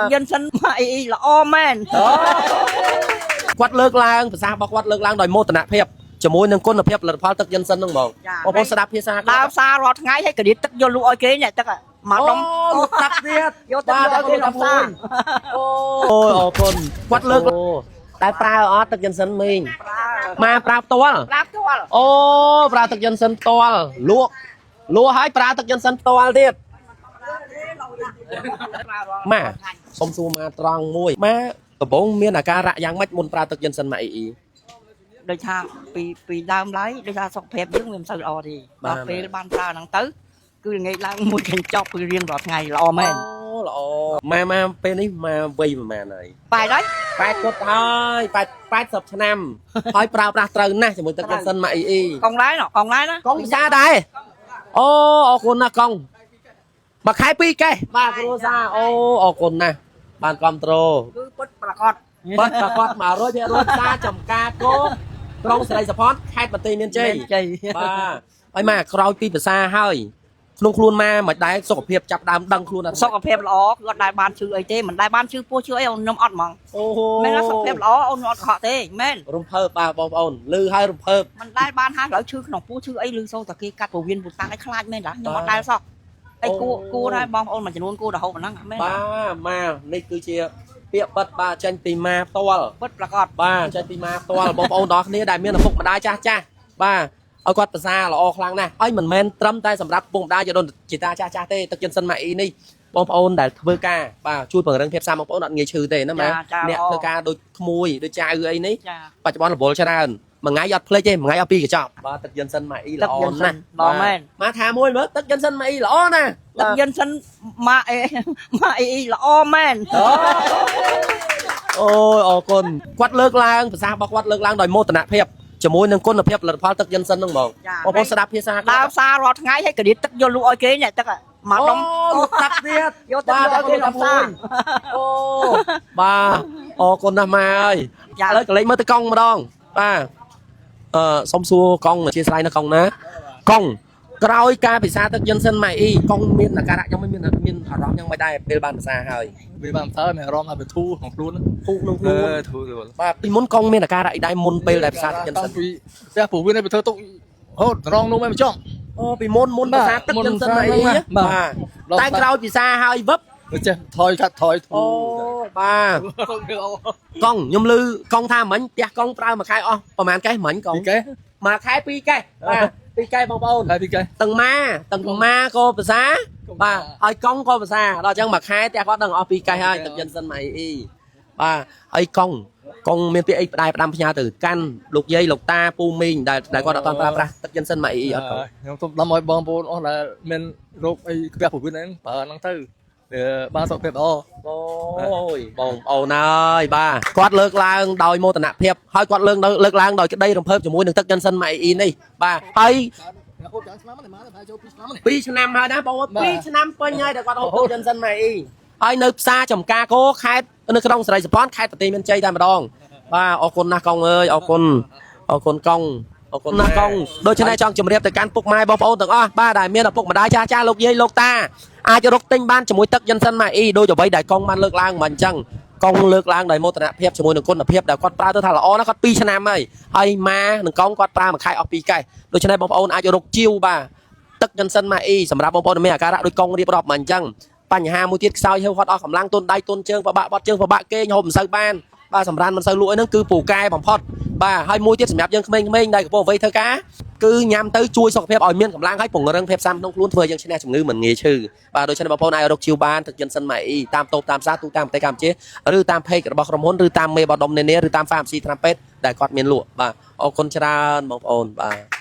ទឹកយិនសិនមកអីល្អមែន គាត់លើកឡើងភាសារបស់គាត់លើកឡើងដោយមោទនភាពជាមួយនឹងគុណភាពផលិតផលទឹកយិនសិនហ្នឹងហ្មងបងប្អូនស្ដាប់ភាសាគាត់ ដើរផ្សាររាល់ថ្ងៃហើយករៀបទឹកយកលក់ឲ្យគេនេះទឹកមកដុំ អូលក់ទឹកទៀត យកទឹកយកឲ្យគេក្នុងផ្សារ អូយអរគុណគាត់លើកតែប្រើអត់ទឹកយិនសិនមីង ប្រើ មកប្រើផ្ទាល់ ប្រើផ្ទាល់ អូប្រើទឹកយិនសិនផ្ទាល់លក់លក់ហើយប្រើទឹកយិនសិនផ្ទាល់ទៀតម៉ាសុំសួរម៉ាត្រង់មួយម៉ាដំបងមានអាការៈយ៉ាងម៉េចមុនប្រើទឹកយិនសិនម៉ាអ៊ីអ៊ី ដូចថាពីដើមឡើយដូចថាសុខភាពយើងវាមិនសូវល្អទេ បាទ ដល់ពេលបានប្រើហ្នឹងទៅគឺងាយឡើងមួយកញ្ចប់គឺរៀងរាល់ថ្ងៃល្អមែន អូល្អម៉ាម៉ាពេលនេះម៉ាវ័យប្រហែលហើយ បែរហើយ 8គាត់ហើយ8 80ឆ្នាំហើយប្រើប្រាស់ត្រូវណាស់ជាមួយទឹកយិនសិនម៉ាអ៊ីអ៊ី កងដែរណកងដែរណា កងពិសាដែរអូអរគុណណាស់កងមួយខែពីរកេះបាទគ្រួសារអូអរគុណណាស់បានគ្រប់ត្រូល គឺពិតប្រកប បាត់ប្រកាស100%ផ្សារចំការគោក្រុងសិរីសផនខេត្តបន្ទាយមានជ័យ ជ័យ បាទហើយមកក្រោយពីភាសាហើយក្នុងខ្លួនម៉ាមិនដែរសុខភាពចាប់ដើមដឹងខ្លួនអត់ សុខភាពល្អគឺអត់ដែលបានឈឺអីទេមិនដែលបានឈឺពោះឈឺអីអូនខ្ញុំអត់ហ្មង អូ មែនណាសុខភាពល្អអូនខ្ញុំអត់កុហកទេមែន រំភើបបាទបងប្អូនលឺហើយរំភើប មិនដែលបានហាស់ឡើយឈឺក្នុងពោះឈឺអីឬសូតាគេកាត់ពោះវៀនពោះតាំងអីខ្លាចមែនតាខ្ញុំអត់ដែលសោះអីគួគួដែរបងប្អូនមួយចំនួនគួរទៅហូបអាហ្នឹងមែន បាទម៉ានេះគឺជាពាក្យប៉ិតបាទចេញពីម៉ាផ្ទាល់ ពិតប្រកប បាទចេញពីម៉ាផ្ទាល់បងប្អូនទាំងអស់គ្នាដែលមានឪពុកម្ដាយចាស់ចាស់បាទឲ្យគាត់ភាសាល្អខ្លាំងណាស់ហើយមិនមែនត្រឹមតែសម្រាប់ពុកម្ដាយជាដូនជាតាចាស់ចាស់ទេទឹកយិនសិនម៉ាអ៊ីនេះបងប្អូនដែលធ្វើការបាទជួយពង្រឹងភាពសាមបងប្អូនអត់ងាយឈឺទេណាម៉ាអ្នកធ្វើការដូចក្មួយដូចចៅអីនេះ ចា បច្ចុប្បន្នរវល់ច្រើនមួយថ្ងៃអត់ភ្លេចទេមួយថ្ងៃអត់ពីរកញ្ចប់បាទទឹកយិនសិនម៉ាអ៊ី ទឹក ល្អ យិនសិន ណាស់ ល្អមែន ម៉ាថាមួយមើលទឹកយិនសិនម៉ាអ៊ីល្អណាស់ ទឹកយិនសិនម៉ាអេម៉ាអីល្អមែន អូយអរគុណគាត់លើកឡើងភាសារបស់គាត់លើកឡើងដោយមោទនភាពជាមួយនឹងគុណភាពផលិតផលទឹកយិនសិនហ្នឹងហ្មងបងប្អូនស្ដាប់ភាសា ដើ គាត់ រផ្សាររាល់ថ្ងៃហើយករៀបទឹកយកលក់ឲ្យគេនេះទឹកមកដុំ អូលក់ទឹកទៀត យកទឹកយកឲ្យគេក្នុងផ្សារ អូបាទអរគុណណាស់ម៉ែអើយ ចា ឥឡូវកលេចមើលទៅកង់ម្ដងបាទអឺសុំសួរកង់អធិស្ឋាននៅកង់ណាកង់ក្រោយការពិសាទឹកយិនសិនម៉ែអ៊ីកង់មានអាការៈយ៉ាងម៉េចមានមានអារម្មណ៍យ៉ាងម៉េចដែរពេលបានពិសាហើយ វាបានតើមានអារម្មណ៍ថាវាធូរក្នុងខ្លួន ធូរក្នុងខ្លួន ធូរខ្លួន បាទពីមុនកង់មានអាការៈអីដែរមុនពេលដែលពិសាទឹកយិនសិន ពីផ្ទះព្រោះវានៅទៅធ្វើទុកហូតរងនោះមិនចង់ អូពីមុនមុន បាទ ភាសាទឹក មុន យិនសិនម៉ែអ៊ី បាទ បាទតែក្រោយពិសាហើយវឹប ចេះថយកាត់ថយធូ អូ រ បាទកង់ខ្ញុំឮកង់ថាមិញផ្ទះកង់ប្រើមួយខែអស់ប្រហែលកេះមិញកង់ ពីកែ មួយខែពីរកេះបាទពីរកេះបងប្អូន ហើយពីកែ ទាំងម៉ាទាំងម៉ាក៏ភាសាបាទហើយកង់ក៏ភាសាដល់អញ្ចឹងមួយខែផ្ទះគាត់ដឹងអស់ពីរកេះហើយទឹកយិនសិនម៉ែអ៊ីបាទហើយកង់កង់មានពាក្យអីផ្ដាយផ្ដាំផ្ញើទៅកាន់លោកយាយលោកតាពូមីងដែលដែលគាត់អត់ទាន់ប្រើប្រាស់ទឹកយិនសិនម៉ែអ៊ីអត់កង់ ខ្ញុំសូមដាំឲ្យបងប្អូនអស់ដែលមានរោគអីខ្ពះពោះវៀនហ្នឹងប្រើហ្នឹងទៅបានសុខភាពល្អ អូយបងប្អូនអើយបាទគាត់លើកឡើងដោយមោទនភាពហើយគាត់លើកលើកឡើងដោយក្តីរំភើបជាមួយនឹងទឹកយិនសិនម៉ែអ៊ីនេះបាទហើយ ហូបច្រើនឆ្នាំហ្នឹងមកហើយចូល2ឆ្នាំនេះ 2ឆ្នាំហើយណាបងប្អូន2ឆ្នាំពេញហើយដែលគាត់ហូបទឹកយិនសិនម៉ែអ៊ីហើយនៅផ្សារចំការគោខេត្តនៅក្រុងសិរីសពនខេត្តបន្ទាយមានជ័យតែម្ដងបាទអរគុណណាស់កងអើយអរគុណអរគុណកងអរគុណណាស់កងដូច្នេះចង់ជម្រាបទៅកាន់ពុកម៉ែបងប្អូនទាំងអស់បាទដែលមានឪពុកម្ដាយចាស់ចាស់លោកយាយលោកតាអាចរកទិញបានជាមួយទឹកយិនសិនម៉ែអ៊ីដូចអ្វីដែលកងបានលើកឡើងមកអញ្ចឹងកងលើកឡើងដោយមោទនភាពជាមួយនឹងគុណភាពដែលគាត់ប្រើទៅថាល្អណាស់គាត់2ឆ្នាំហើយហើយម៉ានិងកងគាត់ប្រើមួយខែអស់2កែសដូច្នេះបងប្អូនអាចរកជាវបាទ ទឹកយិនសិនម៉ាអ៊ីសម្រាប់បងប្អូនដែលមានអាការៈដូចកង់រៀបរាប់មកអញ្ចឹងបញ្ហាមួយទៀតខ្សោយហៀវហត់អស់កម្លាំងទន់ដៃទន់ជើងពិបាកបត់ជើងពិបាកគេងហូបមិនសូវបានបាទសម្រានមិនសូវលក់អីហ្នឹងគឺពូកែបំផុតបាទហើយមួយទៀតសម្រាប់យើងក្មេងៗដែលកំពុងវ័យធ្វើការគឺញ៉ាំទៅជួយសុខភាពឲ្យមានកម្លាំងហើយពង្រឹងភាពស៊ាំក្នុងខ្លួនធ្វើឲ្យយើងឈ្នះជំងឺមិនងាយឈឺបាទដូច្នេះបងប្អូនអាចរកជីវបានទឹកយិនសិនម៉ាអ៊ីតាមតូបតាមផ្សារទូតាមប្រទេសកម្ពុជាឬតាម page របស់ក្រុមហ៊ុនឬតាមមេបដុំនានាឬតាម pharmacy ត្រាំពេទ្យដែលគាត់មានលក់បាទអរគុណច្រើនបងប្អូនបាទ